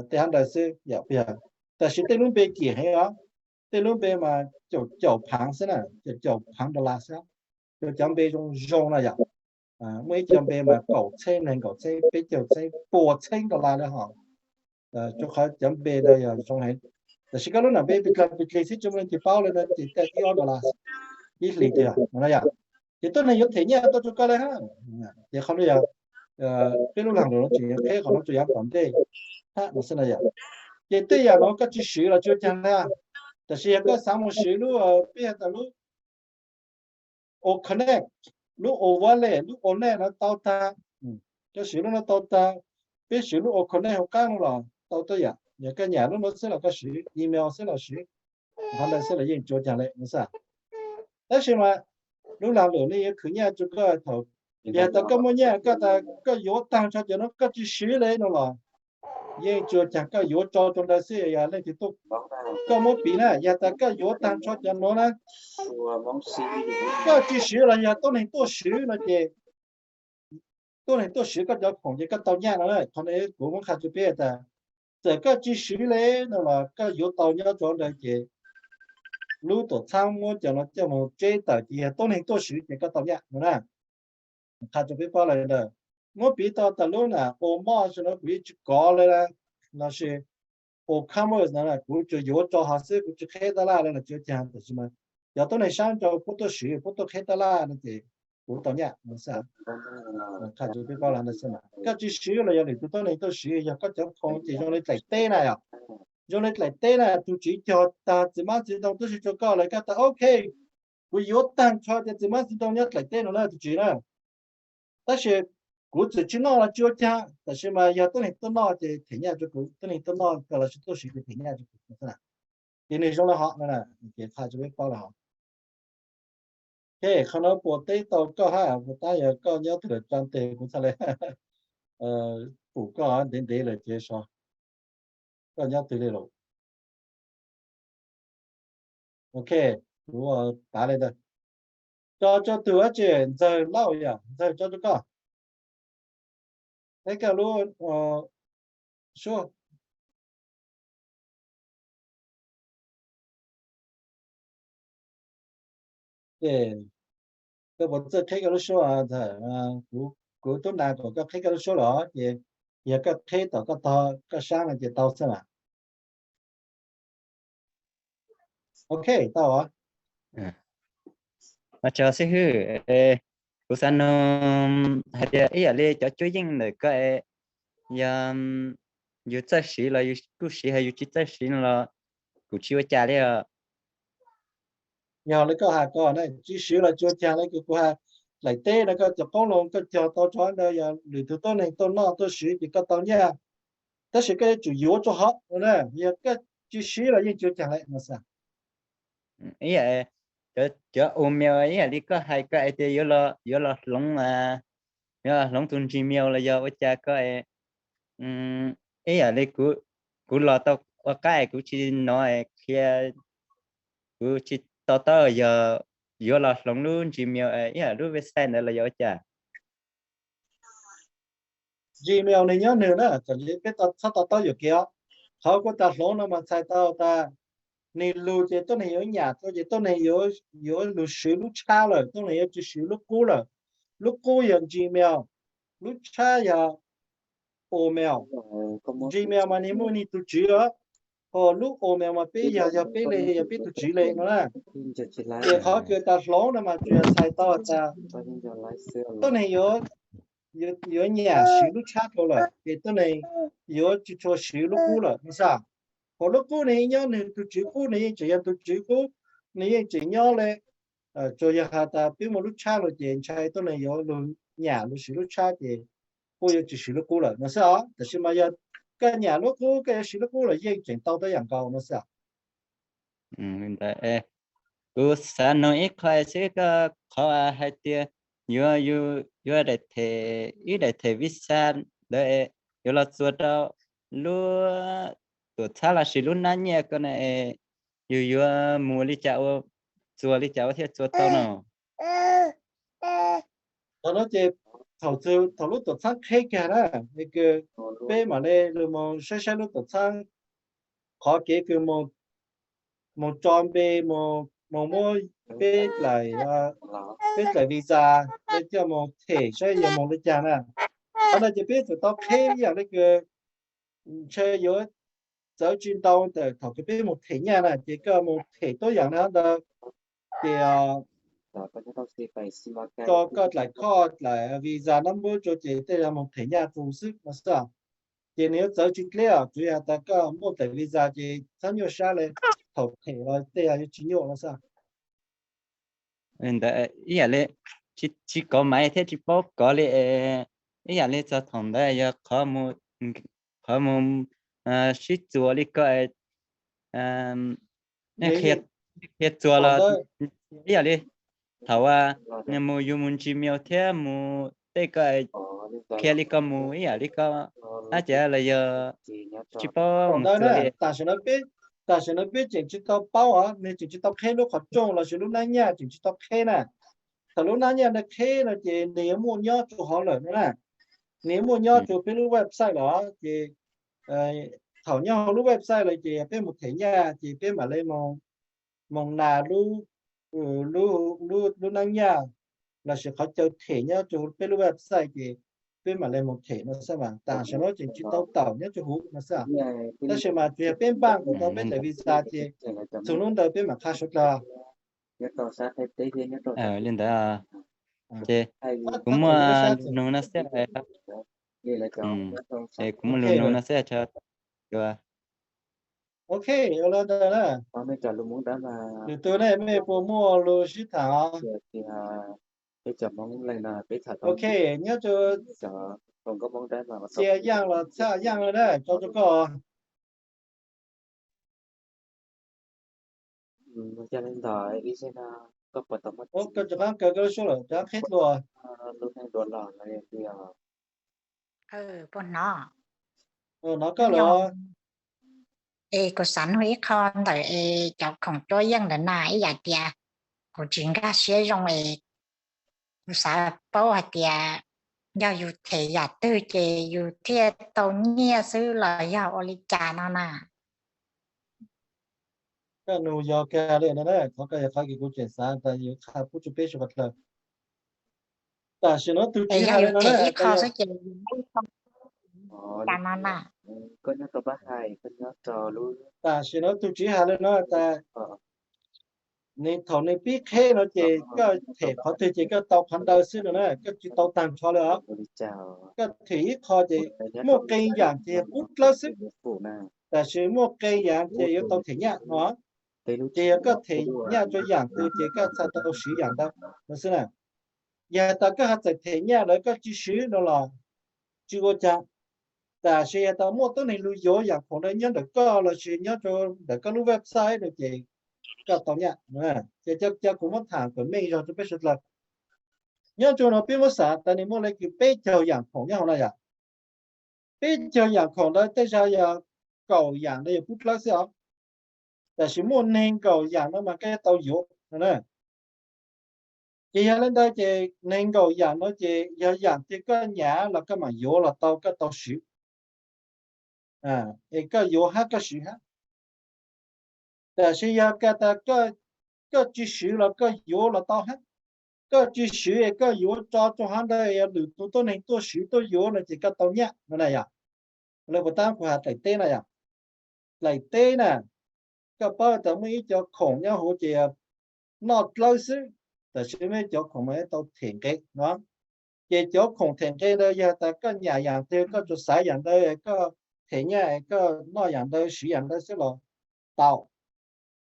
Tej hab ntawd xwb yom. Tam sim tej lub npe kim heev os, tej lub npe mas caum caum phaav xwb na, caum caum phaav dollar xwb. Cov, cov npe zoo zoo na yom. Muaj ib co npe mas kaum txheeb, nees nkaum txheeb, peb caug txheeb, pua txheeb dollar lawm hos. Rua qhov cov npe ntawd yog zoo heev. Tam sim koj lub nam npe pis dlaag pis dlig xwb tsis muaj leej twg paub le no ces koj ib ob dollar ib hlis twg no yom. Ces tuab neeg yuav them nyaj tuaj rua koj le hab. Ces qhov no yog peb lub laag lug no tseem yuav qheb qhov no rua yav tom ntej hab no xwb na yom. Ces tej yaam no koj tsis swv los tsis ua caag le. Tam sim yog koj xaav moog swv lub, peb has tas lub Ua Connect, lub Ua Wallet, lub Ua Net no tau tag. Koj swv lub no tau tag, peb swv lub Ua Connect hauv qaab no los tau tuab yaam. Yog koj nyam lub no xwb los koj swv email xwb los swv, qhov ntawd xwb los yeej tsis ua caag le no xwb. Tab sis mas lub lag lum ne yuav khwv nyaj rua koj thaum, yog tas koj muaj nyaj koj tas koj yuav taag nrho cov no koj tsis swv le no los yeej tsis ua caag, koj yuav tso rua ntawd xwb, yog leej twg tuaj, koj muab piv na, yog tas koj yuav taag nrho cov no na, koj tsis swv los yog tuab neeg tuaj swv no ces tuab neeg tuaj swv koj cov khoom ces koj tau nyaj no na. Qhov no kuv muab qha rua peb tas txawm koj tsis swv le no los koj yuav tau nyob rua ntawd ces lub tuam txhab muab cov no coj moog tseb tawm ces yog tuab neeg tuaj swv ces koj tau nyaj no na. Qha rua peb paub le ntawd. Muab piv tau tas lub na Ua Moj no kuv yeej tsis kov le lossis Ua Commerce no kuv tsuas yuav tso hov xwb, kuv tsis qheb tab laj le los tsis ua caag, tab sis mas cov tuab neeg sab nrau puab tuaj swv puab tuaj qheb tab laj no ces kuv tau nyaj no xwb. Qha rua peb paub le ntawd xwb na, koj tsis swv los yog lwm tus tuab neeg tuaj swv, yog koj cov khoom ces zoo le dlaim teb na yom. Zoo le dlaim teb na, tus tswv cog tag txiv hmab txiv ntoo tuab si rua koj lawm koj tas ok, kuv yuav taag nrho cov txiv hmab txiv ntoo nyob dlaim teb no na tus tswv na. Tab sis kuv txawm tsis noj los tsis ua caag, tab sis mas yog tuab neeg tuaj noj ces them nyaj rua kuv, tuab neeg tuaj noj koj lossis tuaj swv ces them nyaj rua kuv. Ces nwg zoo le hov no, ces qha rua peb paub le hov. Ok, qhov no puas teb tau koj hab, puas tab yog koj nyob twg lawm tsa tes kuv txhaj le pum koj ntev ntev lawm ces so koj nyob twg le lawm. Ok, kuv pav le ntawd. Tso rua tug dlaab tsi, Ntxawg Lauj yom, Ntxawg tso rua koj. Qheb koj lub suab. Koj puas txawj qheb koj lub suab? Kuv tub nas kom koj qheb koj lub suab los ces yog koj qheb tom koj tog koj sab no ces tau xwb mas. Ok, tau os. Mas tso xib hwb, kuv xav nug hais tias ib yam li cov cuab yeej ntawm koj es, yog yus txawj siv los yus kuj siv, hos yus tsis txawj siv no los kuv tsis ua cas li os. Yog li koj has ko na, tsis siv los tsis ua cas li, kuv has dlaim teb no koj cov qoob loo koj cog tau rov ntawd yog lwm tug tuab neeg tuaj noj tuaj siv ces koj tau nyaj, tab sis koj yuav tsum yuav rau hov na, yog koj tsis siv los yeej tsis ua cas li no xwb. Ib yam cov email ib yam li koj hais koj hais tias yuav los hloov, yuav los hloov tus Gmail los yog ua cas koj, ib yam li kuv los tau ua qab kuv tsis nov qhia, kuv tsis to taub yog yuav los hloov lub Gmail ib yam lub website ntawd los yog ua cas. Gmail nws nyob nws na, txawm li peb txhob to taub yuam kev os. Qhov kuv tas hloov no mas txhais tau tas nws lug ces tuab neeg yuav nyam rau ces tuab neeg yuav lug swv lub tshab lawm, tuab neeg yuav tsis swv lub qub lawm. Lub qub yog Gmail, lub tshab yog Omail. Gmail mas nws muaj nws tus tswv os, ho lub Omail mas peb yog, yog peb le, yog peb tus tswv le no na. Ces qhov kws tas hloov no mas tsuas yog txhais tau tas tuab neeg yuav, yuav nyam swv lub tshab rau lawm ces tuab neeg yuav tsis tshua swv lub qub lawm no xwb. Ho lub qub nws yeej nyob nws tus tswv qub, nws yeej tseem yog tus tswv qub, nws yeej tseem nyob le. Tsuas yog has tas peb muaj lub tshab lawm ces ntshai tuab neeg yuav lug nyam lug swv lub tshab ces kuj yuav tsis swv lub qub lawm no xwb os. Tab sis mas yog koj nyam lub qub koj yuav swv lub qub los yeej tseem tau tau yam nkaus no xwb. Kuv xav nug ib qho xwb, koj qhov hais tias yuav, yuav daim them, ib daim them visa ntawd yuav los txuas rau lub tuam txhab los sis lub nab nyiaj ko na, yus yuav mus li cas ua, txuas li cas ua thiaj txuas tau no? Thaum no ces thaum, thaum lub tuam txhab qheb kag na, es kws peb mam le lug moog saib saib lub tuam txhab, qhov kev kws moog tso npe, moog muab peb daim, peb daim visa, peb coj moog them saib yog moog li cas na. Qhov no ces peb txawm tau qheb ib yam li kws ntshe yuav txawv tsis ntau ntawm thaum kws peb moog them nyaj na, ces koj moog them tuab yaam na ntawd ces tso koj daim khoj daim visa number rua ces tej zag moog them nyaj rua xwb no xwb. Ces nws yuav txawv tsis dleb os, tsuas yog tas koj muaj daim visa ces txhob nyuaj sab le, thaum them los tej zag yuav tsis nyuaj no xwb. Ntawd ib yam li tsis kov maiv thiab tsis paub kov li, ib yam li txog thaum ntawd yog qhov mus sib txuas li ko, qhia txuas los ib yam li thaum mus yus mus Gmail thiab mus tej ko, qhia li ko mus ib yam li ko, ab ces los yog tsis paub mus txuas li. Tam sim no peb, tam sim no peb tseem tsis tau paub os, nws tseem tsis tau qheb lub qhov rooj los sis lub nab nyaj tseem tsis tau qheb na. Thaum lub nab nyaj ntawd qheb no ces nws yuav muaj nyob rua hauv lawm no na. Nws yuav muaj nyob rua peb lub website lawm ces thaum nyob hauv lub website lawm ces peb mus them nyaj ces peb mam le moog nas lub, lub nab nyaj los sis qhov caw them nyob rua peb lub website ces peb mam le moog them no xwb mas. Tam sim no tseem tsis tau tawm nyob rua huv no xwb. Tab sis mas tsuas yog peb npaj kom tau peb daim visa ces txug hnub ntawd peb mam qha suav dlawg. Li ntawd ces kuv muaj lus nug no xwb. Kuv muaj lus nug no xwb. Ok, ua li ntawd na. Lwm tug ne mej puas muaj lus sib tham? Ok, nyob rua Txia Yaaj los Txhaj Yaaj le na, tso rua koj. Koj rov qaab kaw koj lub suab lawm, rov qaab qheb dlua. Puas hnov? Hnov koj lawm. Es kuv xav nug ib qho ntawm es cov khoom cuab yeej ntawd na, ib yam tias kuv tsis nkag siab zoo es kuv xav paub hais tias yog yus them yam twg ces yus thiaj tau nyiaj xwb los yog ua li cas no na. Koj nug yog kag li no na, qhov ko yog qhov kws kuv tseem xav tas yuav qha pub rua peb sawv dlawg. Tam sim no tug tsiv has le no na, tam sim no tug tsiv has le no tas nws thaum nws pib qheb no ces koj them qhov twg ces koj tau qhov ntawd xwb no na, koj tsis tau taag nrho le os. Koj them ib qho ces muaj qee yaam ces yog pub dlawb xwb, tam sis muaj qee yaam ces yuav tau them nyaj no. Ces yog koj them nyaj rua yaam twg ces koj txhaj tau swv yaam ntawd no xwb na. Yog has tas koj has txawm them nyaj lawm koj tsis swv no los tsis ua cas, tam sis yog tas muaj tuab neeg lug yuav yaam khoom ntawd nyob ntawm koj los sis nyob rua ntawm koj lub website no ces koj tau nyaj. Ces cov kuv muab tham kom meej zog rua peb sawv dlawg. Nyob rua no peb muab xav tas nws muaj le kws peb caug yaam khoom nyob hauv no yom. Peb caug yaam khoom ntawd tej zag yog kaum yaam ntawd yog pub dlawb xwb os, tam sis muaj neeg nkaum yaam no mas koj yuav tau yuav no na. Ces yog li ntawd ces nees nkaum yam no ces yog yam twg koj nyam los koj mam yuav los tau, koj tau swv. Es koj yuav hab koj swv hab. Tab sis yog koj tas koj tsis swv los koj yuav los tau hab. Koj tsis swv es koj yuav tso rau hab ntawd, lwm tus tuab neeg tuaj swv tuaj yuav no ces koj tau nyaj no na yom. Lawv puas tab kuv has daim teb na yom? Daim teb na, koj paub tas muaj ib co khoom nyob hauv ces noj dlawb xwb, tab sis muaj ib co khoom mas tau them nqe no. Ces cov khoom them nqe ntawd yog tas koj nyam yam twg koj tsuas xav yam ntawd, koj them nyaj koj noj yam ntawd swv yam ntawd xwb los tau.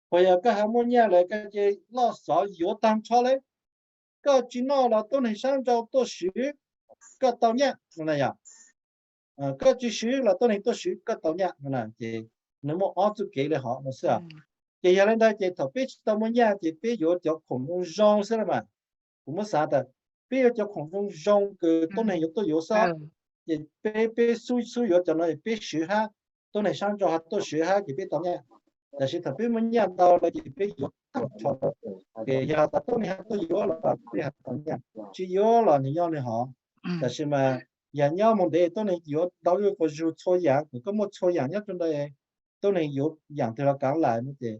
Puas yog koj ho muaj nyaj lawm koj ces loj xov yuav tag nrho lawm, koj tsis noj los tuab neeg sab nrau tuaj swv, koj tau nyaj no na yom. Koj tsis swv los tuab neeg tuaj swv koj tau nyaj no na. Ces nws muaj ob txoj kev li hov no xwb. Ces yog li ntawd ces thaum peb tsis tau muaj nyaj ces peb yuav cov khoom zoo zoo xwb mas. Kuv muab xav tas peb yuav cov khoom zoo zoo kws tuab neeg yuav tuaj yuav xwb, ces peb, peb xub xub yuav cov no peb swv hab, tuab neeg sab nrau ho tuaj swv hab ces peb tau nyaj. Tab sis thaum peb muaj nyaj ntau lawm ces peb yuav tag nrho, ces yog tas tuab neeg ho tuaj yuav los peb ho tau nyaj, tsis yuav los nws nyob nws hov. Tab sis mas yog nyob mus ntev tuab neeg yuav ntau lub quas zug txhua yam, kom koj muaj txhua yam nyob rau ntawd, tuab neeg yuav yam twg los kav lais no ces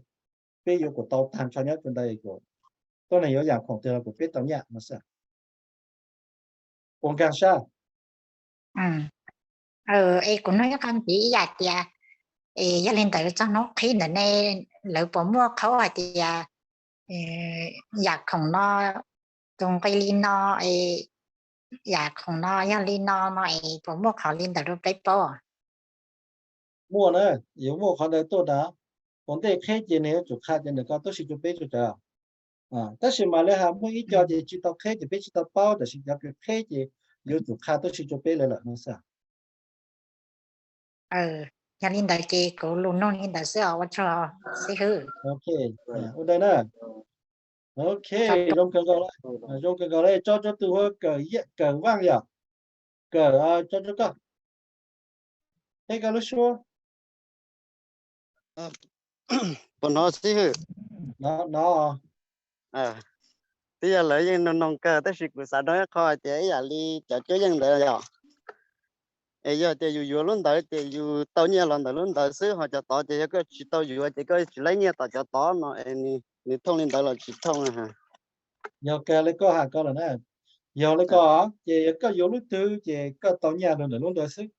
peb yuav kom tau tag nrho nyob rau ntawd, tuab neeg yuav yam khoom twg los kom peb tau nyaj no xwb. Puas nkag sab? Es kuv nug ib qho ntxiv ib yam tias, es yog li ntawd txog hnub qhib ntawd ne, lawv puas muaj qhov hais tias yam khoom no tus nqi li no, es yam khoom no yog li no no es puas muaj qhov li ntawd rau peb paub? Muaj na, yuav muaj qhov ntawd tuaj na. Ua ntej qheb ces nws yuav tsum qha tias nws ko tuab si rau peb tso tsawv. Tab sis mas lawv hais muaj ib co ces tsis tau qheb ces peb tsis tau paub, tab sis cov kws qheb ces yuav tsum qha tuab si rau peb lawv lawm no xwb. Yog li ntawd ces kuv lus nug li ntawd xwb os, ua tsaug xib hwb. Ok, ua ntawd na. Ok, zoo kawg nkaus, zoo kawg nkaus li, tso rau tus hu ua Kawm Vaj yom. Kawm, tso rau koj. Qhib koj lub suab. Puas hnov xib hwb? No, no. Twb yog lawv yeej noog noog kawg tab sis kuv xav nug ib qho hais tias ib yam li cov cuab yeej ntawd yom, es yog tias yus yuav lub ntawd ces yus tau nyiaj los ntawm lub ntawd xwb, ho cov tod ces yog koj tsis tau yuav ces koj tsis laib nyiaj tom cov tod no es nws thooj li ntawd los tsis thooj? Yog kawg li koj has ko lawm na. Yog li ko ces yog koj yuav lub twg ces koj tau nyiaj los ntawm lub ntawd xwb.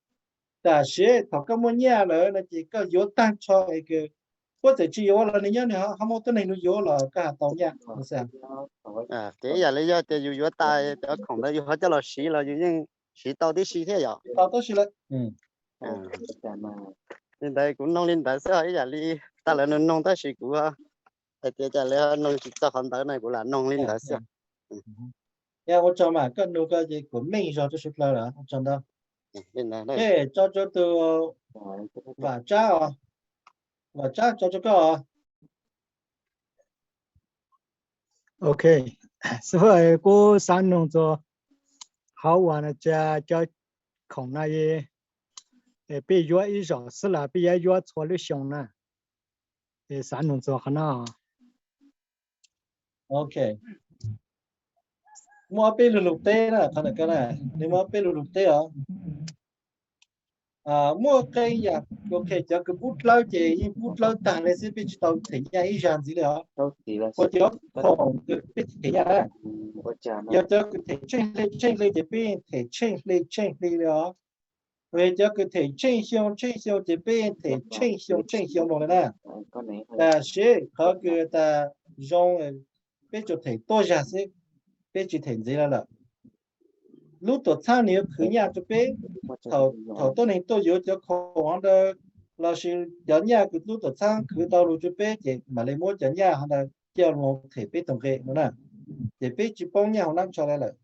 Tab sis thaum koj muaj nyiaj lawm no ces koj yuav tag nrho es kws puab txawm tsis yuav los nws nyob nws ho muaj tuab neeg lug yuav los koj ho tau nyiaj. Ces ib yam li yog tias yus yuav tas cov khoom ntawd yus ho coj los siv los yus yeej siv tau tib si thiab yom? Tau tib si lawm. Li ntawd kuv noog li ntawd xwb, ib yam li tas lawv noog noog tab sis kuv hais tias cas lawv noog tsis txog qhov ntawd no kuv lam noog li ntawd xwb. Ua tsaug mas koj nug koj ces kuv meej zog rau sawv dlawg lawm, ua tsaug ntau. Tso rau tus Vam Tsab os. Vam Tsab, tso rau koj os. Ok, xib hwb, kuv xav noog txog qhov uas cov khoom no peb yuav ib zaug xwb los peb yuav yuav txhua lub xyoo na? Xav noog txog qhov no. Ok, muaj ob peb lug lug teb na, qhov ntawm ko na, nws muaj ob peb lug lug teb os. Muaj qee yam, ok, cov kws pub dlawb ces yeej pub dlawb tag li xwb, peb tsis tau them nyaj ib zag ntxiv li os. Ua cov khoom kws peb them nyaj na, yog cov kws them tsheej hli tsheej hli ces peb yeej them tsheej hli tsheej hli li os. Yog cov kws them tsheej xyoo tsheej xyoo ces peb yeej them tsheej xyoo tsheej xyoo los li na. Tab sis qhov kws tas zoo, peb tsuas them tuab zag xwb, peb tsis them ntxiv li lawm. Lub tuam txhab nws yuav khwv nyaj rau peb. Thaum tuab neeg tuaj yuav cov khoom ho ntawd lossis cov nyaj kws lub tuam txhab khwv tau lug rau peb ces mam li muab cov nyaj ho ntawd coj lug them peb tus nqe no na. Ces peb tsis poob nyaj hauv nab ntsho li lawm.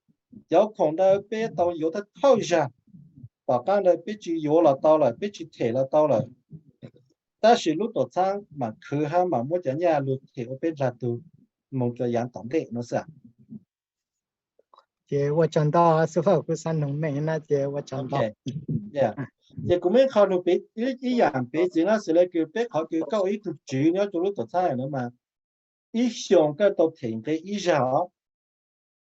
Cov khoom ntawd peb tau yuav thawj thawj zag, tom qab ntawd peb tsis yuav los tau lawm, peb tsis them los tau lawm. Tab sis lub tuam txhab mam khwv hab mam muab cov nyaj lug them ua peb dlag tug moog rua yaav tom ntej no xwb. Ces ua tsaug ntau, xib fwb, kuv xav noog meej na ces ua tsaug ntau. Ces kuv muaj ib qho nug peb ib yaam piv txwv no xws le kws peb qhov kws koj ua ib tug tswv nyob rau lub tuam txhab no mas ib xyoos koj tau them nqe ib zag os?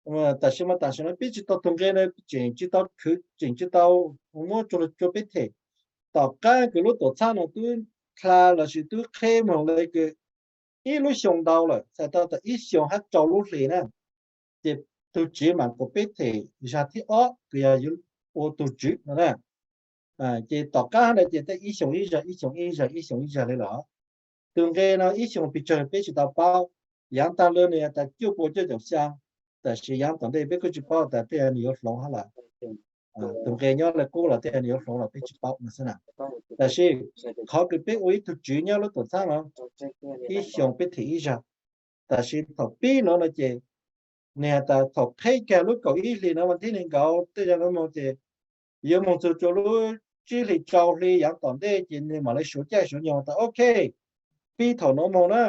Tam sim mas tam sim no peb tsis tau tus nqe no tseem tsis tau khwv, tseem tsis tau muab rua peb them. Tom qaab kws lub tuam txhab no twb dlha lossis twb qheb moog le kws ib lub xyoo ntau lawm, txhais tau tas ib xyoo hab rau lub hli na, ces tug tswv mam kom peb them zag thib ob kws yog yuav ua tug tswv no na. Ces tom qaab hab na ces tej ib xyoo ib zag, ib xyoo ib zag, ib xyoo ib zag le los. Tus nqe no ib xyoo pes tsawg peb tsis tau paub, yaav taag le nwg tas cuaj puas cuaj caum xyaa, tab sis yaav tom ntej peb kuj tsis paub tas tej nwg yuav hloov hab los. Tus nqe nyob le qub los tej nwg yuav hloov los peb tsis paub no xwb na. Tab sis qhov kws peb ua ib tug tswv nyob lub tuam txhab no, ib xyoo peb them ib zag. Tab sis thaum pib no no ces nwg has tas thaum qheb kag lub kaum ib hli no mas thib neeg nkaus tej zag no moog ces yuav moog txug rua lub tsib hli rau hli yaav tom ntej ces nwg mam le suav caij suav nyoog tas ok, pib thaum no moog na,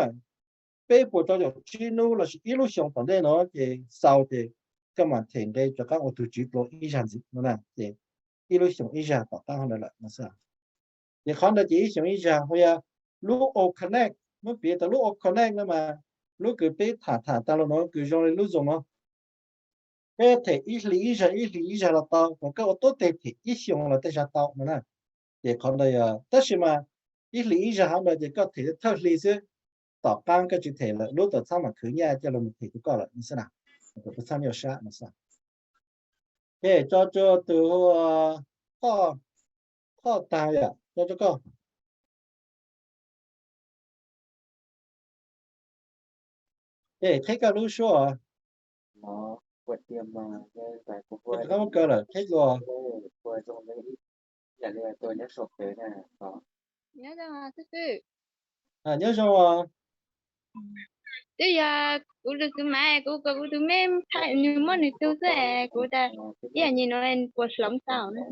peb puas rau caum tsib nub lossis ib lub xyoo tom ntej no ces xaus ces koj mam them nqe rov qaab ua tug tswv dlua ib zag ntxiv no na. Ces ib lub xyoo ib zag tom qaab hov ntawd lawm no xwb. Ces qhov ntawd ces ib xyoo ib zag hu yog lub Auth Connect, muab piav tas lub Auth Connect no mas lub kws peb tham tham taag lug no kws zoo le lub Zoom no, peb them ib hli ib zag ib hli ib zag los tau, thaum koj ua tuab teg them ib xyoo los tej zag tau no na. Ces qhov ntawd yog tab sis mas ib hli ib zag hov ntawd ces koj them thawj hli xwb, tom qaab koj tsis them lawm lub tuam txhab mam khwv nyaj coj lug mus them rua koj lawm no xwb na. Tuam txhab nyaj sab no xwb. Ces tso rua tus Thoj Tag yom, tso rua koj. Ces qheb koj lub suab os. Koj rov qab muab kaw lawm qheb dlua. Nyob zoo os. Twb yog kuv tus xwb mas kuv kom kuv tus me thaij, nws muab nws tug xwb, kuv tas ib yam nyim no puas hloov tau na.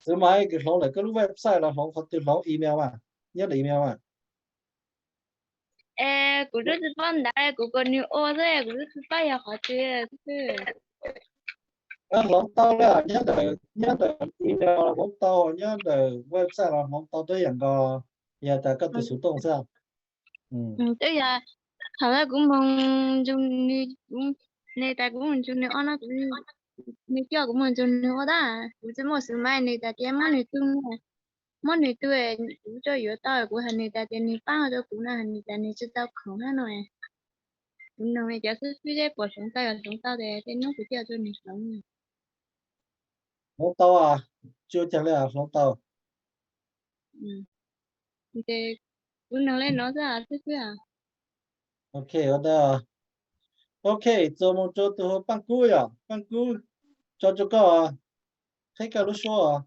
Xwb mas kws hloov lawm koj lub website los hloov qhov twg, hloov email mas, nyob ntawm email mas. Es kuv twb tsis paub ntawd, kuv kom nws ua xwb, kuv twb tsis paub yog qhov twg xwb. Hloov tau le, nyob ntawm, nyob ntawm email los hloov tau, nyob ntawm website los hloov tau, twb yam nkaus, yog tas koj tus xov tooj xwb. Twb yog thaum kuv moog nrug nws, nws tas kuv moog nrug nws ua no, nws coj kuv moog nrug nws ua tab, kuv tsis muaj xwb mas nws tas tias muab nws tug, muab nws tug, kuv tsuas yuav tau, kuv has nws tas tias nws paab rua kuv no, nws tas nws tsis tau khoom hab no. Kuv noog cov xib fwb seb puas hloov tau, yog hloov tau tes tej nub kuv coj rua nws hloov. Hloov tau, tsis ua caag le, hloov tau. Kuv noog le no xwb xwb. Ok, ua ntawd. Ok, txuas moog rua tus Paaj Kub yom, Paaj Kub, tso rua koj, qheb koj lub suab.